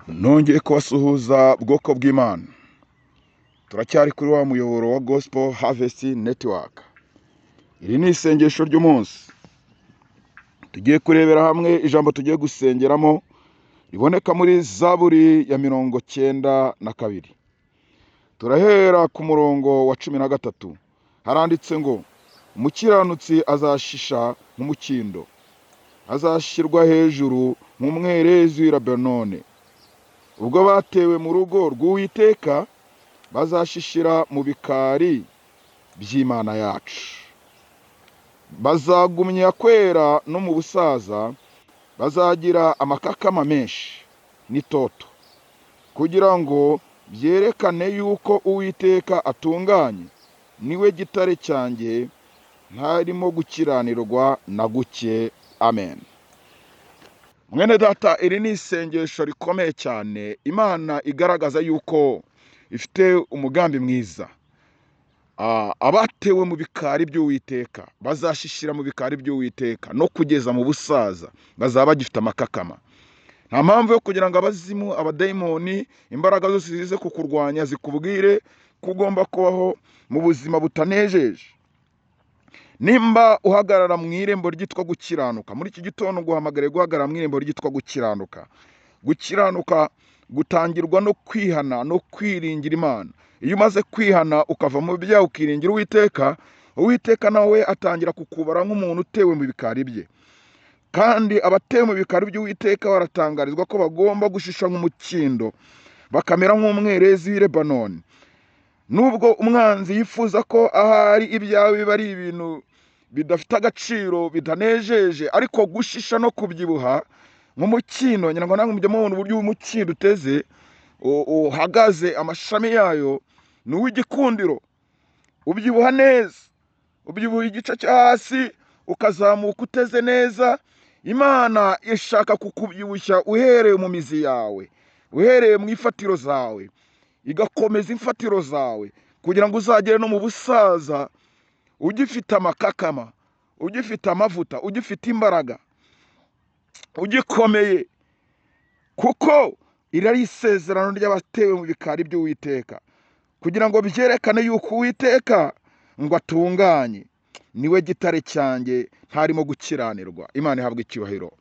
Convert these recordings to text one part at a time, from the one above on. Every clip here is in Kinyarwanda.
Nongeye kubasuhuza bwoko bw'Imana. Turacyari kuri wa muyoboro wa Gospel Harvest Network. Iri ni isengesho ry'umunsi. Tugiye kurebera hamwe ijambo tugiye gusengeramo riboneka muri Zaburi ya 92. Turahera ku murongo wa 13. Haranditse ngo: umukiranutsi azashisha nk'umukindo, azashyirwa hejuru nk'umwerezi w'i Lebanoni. Ubwo batewe mu rugo rw'Uwiteka, bazashishira mu bikari by'Imana yacu. Bazagumya kwera no mu busaza, bazagira amakakama menshi n'itoto, kugira ngo byerekane yuko Uwiteka atunganye, niwe gitare cyanjye, ntarimo gukiranirwa na guke. Amen. Mwene data, iri ni isengesho rikomeye cyane. Imana igaragaza yuko ifite umugambi mwiza. Abatewe mu bikari by'Uwiteka bazashishira mu bikari by'Uwiteka no kugeza mu busaza bazaba bagifite amakakama. Nta mpamvu yo kugira ngo abazimu, abadayimoni, imbaraga zose zize kukurwanya zikubwire ko ugomba kubaho mu buzima butanejeje. Nimba uhagarara mu irembo ryitwa gukiranuka, muri iki gitondo nguhamagariye guhagarara mu irembo ryitwa gukiranuka. Gukiranuka gutangirwa no kwihana no kwiringira Imana. Iyo umaze kwihana ukava mu byaha ukiringira Uwiteka, Uwiteka nawe atangira kukubara nk'umuntu utewe mu bikari bye. Kandi abatewe mu bikari by'Uwiteka baratangarizwa ko bagomba gushisha nk'umukindo, bakamera nk'umwerezi w'i Lebanoni. Nubwo umwanzi yifuza ko ahari ibyawe biba ari ibintu bidafite agaciro, bitanejeje, ariko gushisha no kubyibuha nk'umukindo, ngira ngo namwe mujya mubona uburyo umukindo uteze, uhagaze, amashami yayo ni uw'igikundiro. Ubyibuha neza, ubyibuha igice cyo hasi ukazamuka uteze neza. Imana ishaka kukubyibushya uhereye mu mizi yawe, uhereye mu ifatiro zawe, igakomeza imfatiro zawe kugira ngo uzagere no mu busaza ugifite amakakama, ugifite amavuta, ugifite imbaraga, ugikomeye. Kuko iri ari isezerano ry'abatewe mu bikari by'Uwiteka, kugira ngo byerekane yuko Uwiteka ngo atunganye, niwe gitare cyanjye, ntarimo gukiranirwa. Imana ihabwa icyubahiro.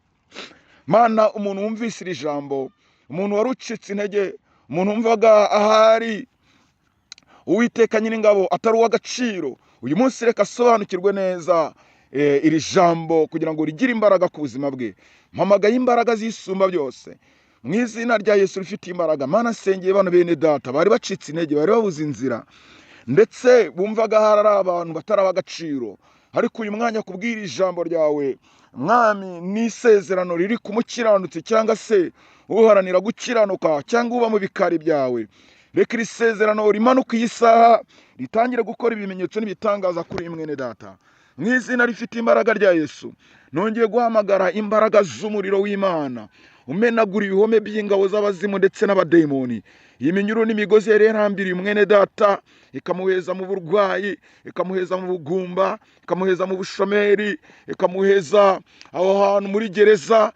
Mana, umuntu wumvise iri jambo, umuntu wari ucitse intege, umuntu wumvaga ahari Uwiteka nyiringabo atari uw'agaciro, uyu munsi reka asobanukirwe neza iri jambo kugira ngo rigire imbaraga ku buzima bwe. Mpamagaye imbaraga zisumba byose mu izina rya Yesu rifite imbaraga. Mana, nsengeye bano bene data bari bacitse intege, bari babuze inzira, ndetse bumvaga hari abantu batari ab'agaciro, ariko uyu mwanya kubwira ijambo ryawe Mwami ni isezerano riri ku mukiranutsi cyangwa se uharanira gukiranuka cyangwa uba mu bikari byawe. Reka iri sezerano rimanuke iyi saha, ritangire gukora ibimenyetso n'ibitangaza kuri mwene data. Mu izina rifite imbaraga rya Yesu, nongeye guhamagara imbaraga z'umuriro w'Imana umenagura ibihome by'ingabo z'abazimu ndetse n'abadayimoni. Iyi minyururu n'imigozi yari yarambiriye mwene data, ikamuheza mu burwayi, ikamuheza mu bugumba, ikamuheza mu bushomeri, ikamuheza aho hantu muri gereza,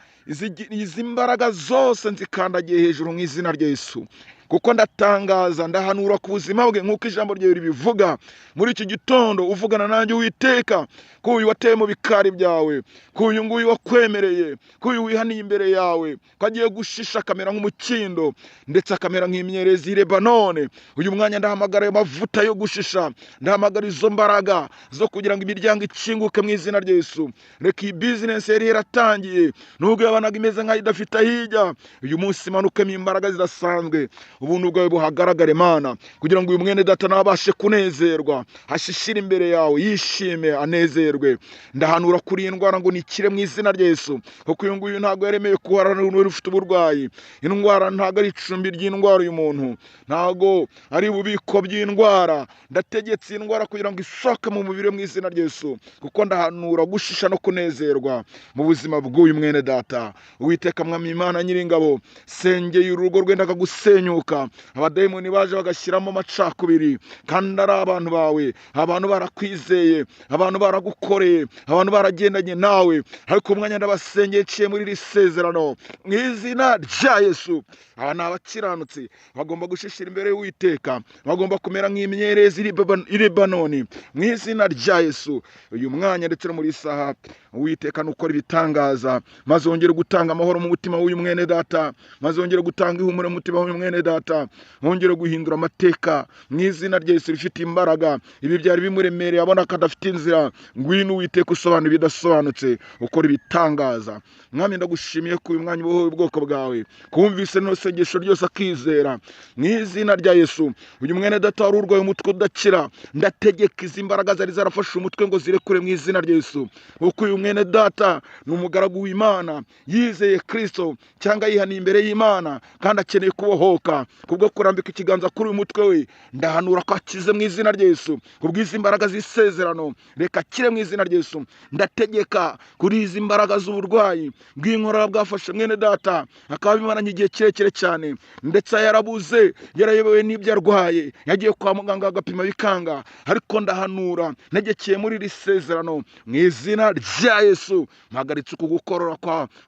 izi mbaraga zose nzikandagiye hejuru mu izina rya Yesu. Kuko ndatangaza, ndahanura ku buzima bwe nk'uko ijambo ryawe ribivuga. Muri iki gitondo uvugana nanjye Uwiteka, ko uyu wateye mu bikari byawe, ko uyu nguyu wakwemereye, ko uyu wihaniye imbere yawe, ko agiye gushisha akamera nk'umukindo ndetse akamera nk'imyerezi y'i Lebanoni. Uyu mwanya ndahamagara ayo mavuta yo gushisha, ndahamagara izo mbaraga zo kugira ngo imiryango ikinguke mu izina rya Yesu. Reka iyi bizinesi yari yaratangiye, nubwo yabonaga imeze nk'aho idafite ahijya, uyu munsi imanukemo imbaraga zidasanzwe. Ubuntu bwawe buhagaragare Mana, kugira ngo uyu mwene data nabashe kunezerwa, ashishire imbere yawe, yishime, anezerwe. Ndahanura kuri iyi ndwara ngo nikire mu izina rya Yesu, kuko uyu nguyu ntabwo yaremeye kuharana n'uwari ufite uburwayi. Indwara ntabwo ari icumbi ry'indwara, uyu muntu ntabwo ari ububiko bw'indwara. Ndategetse iyi ndwara kugira ngo isohoke mu mubiri mu izina rya Yesu, kuko ndahanura gushisha no kunezerwa mu buzima bw'uyu mwene data. Uwiteka Mwami Imana nyiringabo, sengeye urugo rwendaga gusenyuka, mwuka, abadayimoni baje bagashyiramo amacakubiri, kandi ari abantu bawe, abantu barakwizeye, abantu baragukoreye, abantu baragendanye nawe. Ariko umwanya ndabasengeye nciye muri iri sezerano mu izina rya Yesu. Aba ni abakiranutsi, bagomba gushishira imbere y'Uwiteka, bagomba kumera nk'imyerezi i Lebanoni mu izina rya Yesu. Uyu mwanya ndetse no muri isaha, Uwiteka nukora ibitangaza, maze wongere gutanga amahoro mu mutima w'uyu mwene data, maze wongere gutanga ihumure mu mutima w'uyu mwene data, wongere guhindura amateka mu izina rya Yesu rifite imbaraga. Ibi byari bimuremereye, abona ko adafite inzira. Ngwino Uwiteka usobanura ibidasobanutse, ukora ibitangaza. Mwami, ndagushimiye ko uyu mwanya ubohoye ubwoko bwawe, kumvise no sengesho ryose akizera mu izina rya Yesu. Uyu mwene data wari urwaye umutwe udakira, ndategeka izi mbaraga zari zarafashe umutwe ngo zirekure mu izina rya Yesu. Kuko uyu mwene data ni umugaragu w'Imana, yizeye Kristo cyangwa yihaniye imbere y'Imana, kandi akeneye kubohoka. Kubwo kurambika ikiganza kuri uyu mutwe we, ndahanura ko akize mu izina rya Yesu. Kubw'izi mbaraga z'isezerano, reka akire mu izina rya Yesu. Ndategeka kuri izi mbaraga z'uburwayi bw'inkorora bwafashe mwene data, akaba bimaranye igihe kirekire cyane, ndetse yarabuze, yarayobewe n'ibyo arwaye, yagiye kwa muganga agapima bikanga. Ariko ndahanura ntegekeye muri iri sezerano mu izina rya Yesu, mpagaritse uku gukorora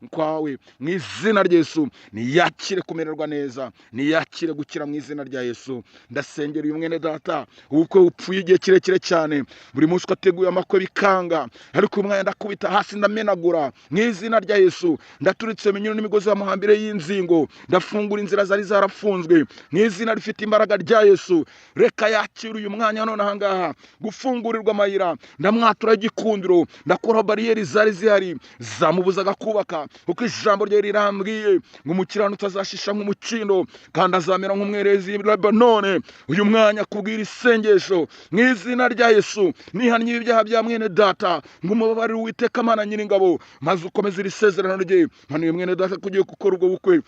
kwawe mu izina rya Yesu. Niyakire kumererwa neza, niyakire gukira mu izina rya Yesu. Ndasengera uyu mwene data ubukwe bupfuye igihe kirekire cyane, buri munsi uko ateguye amakwe bikanga, ariko uyu mwanya ndakubita hasi ndamenagura mu izina rya Yesu. Ndaturitse iminyururu n'imigozi y'amahambire y'inzingo, ndafungura inzira zari zarafunzwe mu izina rifite imbaraga rya Yesu. Reka yakire uyu mwanya none aha ngaha gufungurirwa amayira. Ndamwatura igikundiro, ndakuraho bariyeri zari zihari zamubuzaga kubaka, kuko ijambo rye rirambwiye ngo umukiranutsi azashisha nk'umukindo, kandi azamera nk'umwerezi w'i Lebanone. Uyu mwanya kubwira isengesho mu izina rya Yesu, nihannye ibyaha bya mwene data ngo umubabarire Uwiteka Mana nyiringabo, maze ukomeze iri sezerano rye. Mpanuye mwene data ko ugiye gukora ubwo bukwe,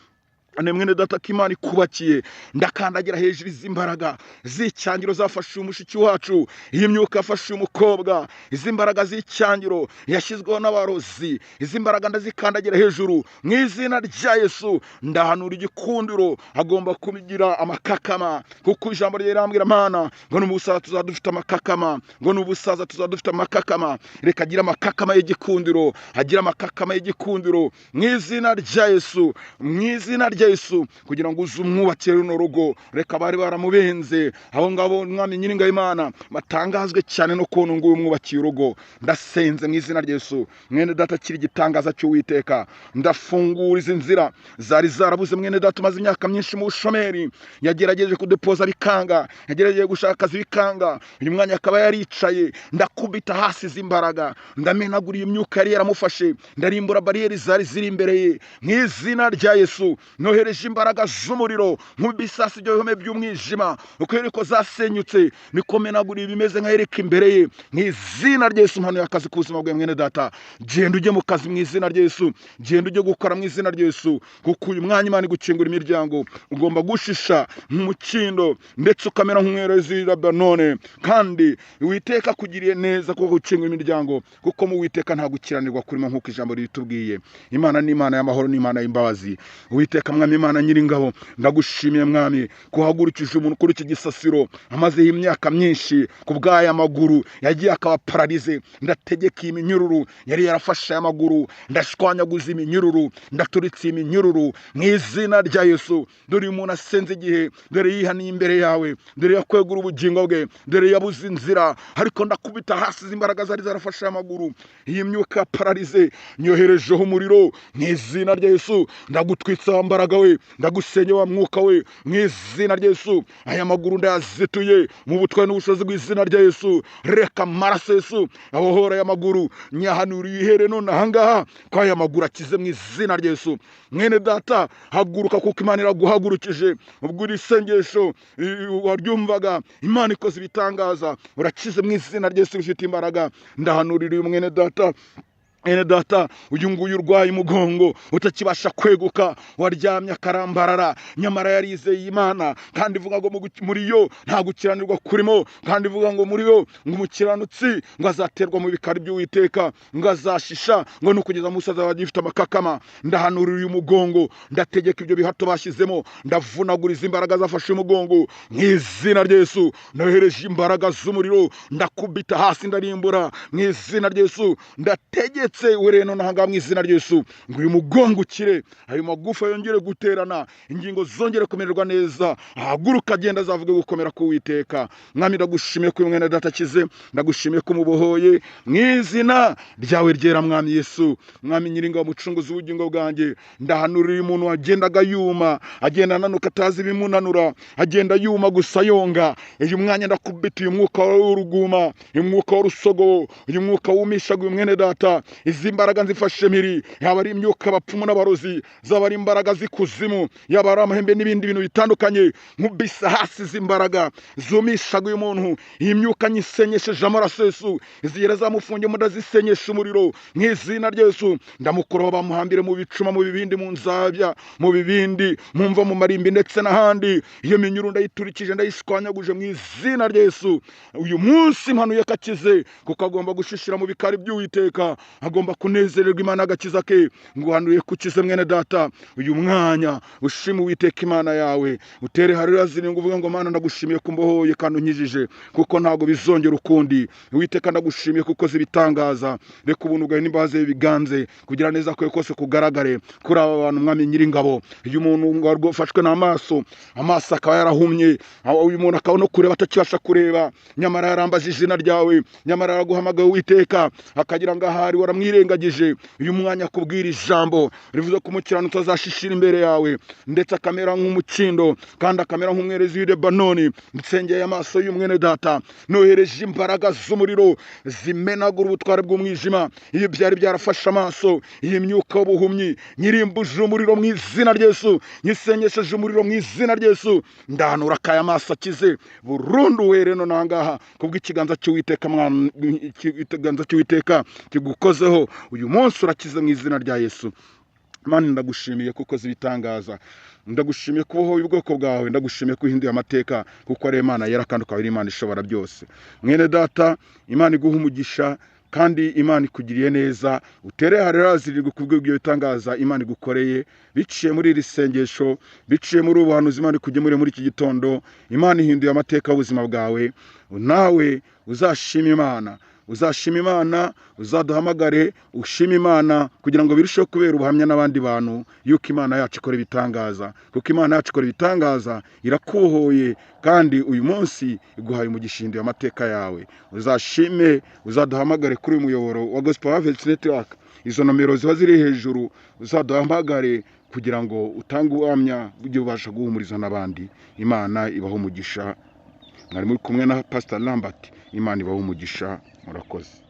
ane mwene data ko Imana ikubakiye. Ndakandagira hejuru izi mbaraga z'icyangiro zafashe uyu mushiki wacu, iyi myuka yafashe uyu mukobwa, izi mbaraga z'icyangiro yashyizweho n'abarozi, izi mbaraga ndazikandagira hejuru mu izina rya Yesu. Ndahanura igikundiro, agomba kugira amakakama, kuko ijambo rye rirambwira Mana ngo n'ubusaza tuzaba dufite amakakama, ngo n'ubusaza tuzaba dufite amakakama. Reka agire amakakama y'igikundiro, agire amakakama y'igikundiro mu izina rya Yesu, mu izina rya Yesu, kugira ngo uze umwubakire runo rugo. Reka bari baramubenze abo ngabo, Mwami nyiringabo Imana, batangazwe cyane no kubona ngo uyu mwubakiye urugo. Ndasenze mu izina rya Yesu, mwene data akiri igitangaza cy'Uwiteka. Ndafungura izi nzira zari zarabuze. Mwene data umaze imyaka myinshi mu bushomeri, yagerageje kudepoza bikanga, yagerageje gushaka akazi bikanga, uyu mwanya akaba yaricaye. Ndakubita hasi izi mbaraga, ndamenagura iyi myuka yari yaramufashe, ndarimbura bariyeri zari ziri imbere ye mu izina rya Yesu. Nohereje imbaraga z'umuriro nk'ibisasi by'ibihome by'umwijima, uko Yeriko zasenyutse niko menagura ibimeze nka Yeriko imbere ye mu izina rya Yesu. Mpanuye akazi ku buzima bwawe mwene data, genda ujye mu kazi mu izina rya Yesu, genda ujye gukora mu izina rya Yesu, kuko uyu mwanya Imana igukingura imiryango. Ugomba gushisha nk'umukindo ndetse ukamera nk'umwerezi w'i Lebanone, kandi Uwiteka akugiriye neza kuko gukingura imiryango, kuko mu Uwiteka nta gukiranirwa kurimo nk'uko ijambo ritubwiye. Imana ni Imana y'amahoro, ni Imana y'imbabazi. Uwiteka Mwami Imana nyiringabo, ndagushimiye Mwami kuhagurukije umuntu kuri iki gisasiro amazeho imyaka myinshi ku bw'aya maguru yagiye akaba pararize. Ndategeka iyi minyururu yari yarafashe aya maguru, ndashwanyaguza iminyururu, ndaturitse iminyururu mu izina rya Yesu. Dore uyu muntu asenze igihe, dore yihaniye imbere yawe, dore yakwegura ubugingo bwe, dore yabuze inzira, ariko ndakubita hasi izi mbaraga zari zarafashe aya maguru, iyi myuka ya pararize nyoherejeho umuriro mu izina rya Yesu. Ndagutwitsa wa mbaraga we, ndagusenya wa mwuka we mu izina rya Yesu. Aya maguru ndayazituye mu butware n'ubushobozi bw'izina rya Yesu. Reka amaraso Yesu abohora aya maguru, nyahanuriye ihere none ahangaha ko aya maguru akize mu izina rya Yesu. Mwene data haguruka, kuko Imana iraguhagurukije. Ubwo iri sengesho waryumvaga, Imana ikoze ibitangaza, urakize mu izina rya Yesu rifite imbaraga. Ndahanurira uyu mwene data Mwene data, uyu nguyu urwaye umugongo utakibasha kweguka, waryamye akarambarara, nyamara yarizeye Imana, kandi ivuga ngo muri yo nta gukiranirwa kurimo, kandi ivuga ngo muri yo ngo umukiranutsi ngo azaterwa mu bikari by'Uwiteka, ngo azashisha, ngo nukugeza munsi azaba agifite amakakama. Ndahanurira uyu mugongo, ndategeka ibyo bihato bashyizemo, ndavunaguriza imbaraga zafashe umugongo mu izina rya Yesu. Nohereje imbaraga z'umuriro, ndakubita hasi, ndarimbura mu izina rya Yesu. Ndategetse wereno nahanga mu izina rya Yesu ngo uyu mugongo ukire, ayo magufa yongere guterana, ingingo zongere kumererwa neza, ahaguruka agenda azavuge gukomera k'Uwiteka. Mwami, ndagushimiye ko uyu mwene data akize, ndagushimiye ko umubohoye mu izina ryawe ryera. Mwami Yesu, Mwami Nyiringabo, mucunguzi w'ubugingo bwanjye, ndahanurira uyu muntu wagendaga yuma, agenda ananuka atazi ibimunanura, agenda yuma gusa yonga. Uyu mwanya ndakubita uyu mwuka w'uruguma, uyu mwuka w'urusogo, uyu mwuka wumishaga uyu mwene data. Izi mbaraga nzifashe mpiri, yaba ari imyuka abapfumu n'abarozi, zaba ari imbaraga z'ikuzimu, yaba ari amahembe n'ibindi bintu bitandukanye, nkubisa hasi izi mbaraga zumishaga uyu muntu. Iyi myuka nyisenyesheje amaraso Yesu, izigera zamufungiye ndazisenyesha umuriro mu izina rya Yesu. Ndamukuraho bamuhambire mu bicuma, mu bibindi, mu nzabya, mu bibindi, mu mva, mu marimbi ndetse n'ahandi. Iyo minyururu ndayiturikije, ndayishwanyaguje mu izina rya Yesu. Uyu munsi mpanuye ko akize, kuko agomba gushishira mu bikari by'Uwiteka, agomba kunezererwa Imana agakiza ke. Nguhanuye ko ukize mwene data. Uyu mwanya ushima Uwiteka Imana yawe, utere haleluya zirindwi, uvuge ngo Mana ndagushimiye ko umbohoye kandi unkijije, kuko ntabwo bizongera ukundi. Uwiteka ndagushimiye kuko zibitangaza. Reka ubuntu bwawe n'imbabazi biganze, kugira neza kwawe kose kugaragare kuri aba bantu. Mwami Nyiringabo, uyu muntu wafashwe n'amaso, amaso akaba yarahumye, uyu muntu akaba no kureba atakibasha kureba, nyamara yarambaje izina ryawe, nyamara yaraguhamagaye Uwiteka, akagira ngo ahari waramwirengagije. Uyu mwanya akubwira ijambo rivuze ko umukiranutsi azashishira imbere yawe, ndetse akamera nk'umukindo, kandi akamera nk'umwerezi w'i Lebanoni. Nsengeye amaso y'umwene data, nohereje imbaraga z'umuriro zimenagura ubutware bw'umwijima. Iyo byari byarafashe amaso, iyi myuka y'ubuhumyi nyirimbuje umuriro mu izina rya Yesu, nyisenyesheje umuriro mu izina rya Yesu. Ndahanura akaya amaso akize burundu wereno nangaha kubw'ikiganza cy'Uwiteka, mwana, ikiganza cy'Uwiteka kigukozeho uyu munsi, urakize mu izina rya Yesu. Mana, ndagushimiye kuko zibitangaza, ndagushimiye kubohoye ubwoko bwawe, ndagushimiye ko uhinduye amateka, kuko ari Imana yera kandi ukaba ari Imana ishobora byose. Mwene data, Imana iguha umugisha kandi Imana ikugiriye neza. Utere haleluya zirindwi kubw'ibyo bitangaza Imana igukoreye biciye muri iri sengesho, biciye muri ubu buhanuzi Imana ikugemuriye muri iki gitondo. Imana ihinduye amateka y'ubuzima bwawe, nawe uzashima Imana, uzashima Imana, uzaduhamagare ushima Imana, kugira ngo birusheho kubera ubuhamya n'abandi bantu yuko Imana yacu ikora ibitangaza, kuko Imana yacu ikora ibitangaza. Irakubohoye kandi uyu munsi iguhaye umugisha, ihinduye amateka yawe. Uzashime, uzaduhamagare kuri uyu muyoboro wa Gospel Harvest Network, izo nomero ziba ziri hejuru, uzaduhamagare kugira ngo utange ubuhamya ujye ubasha guhumuriza n'abandi. Imana ibahe umugisha. Mwari muri kumwe na Pastor Lambert. Imana ibahe umugisha, murakoze.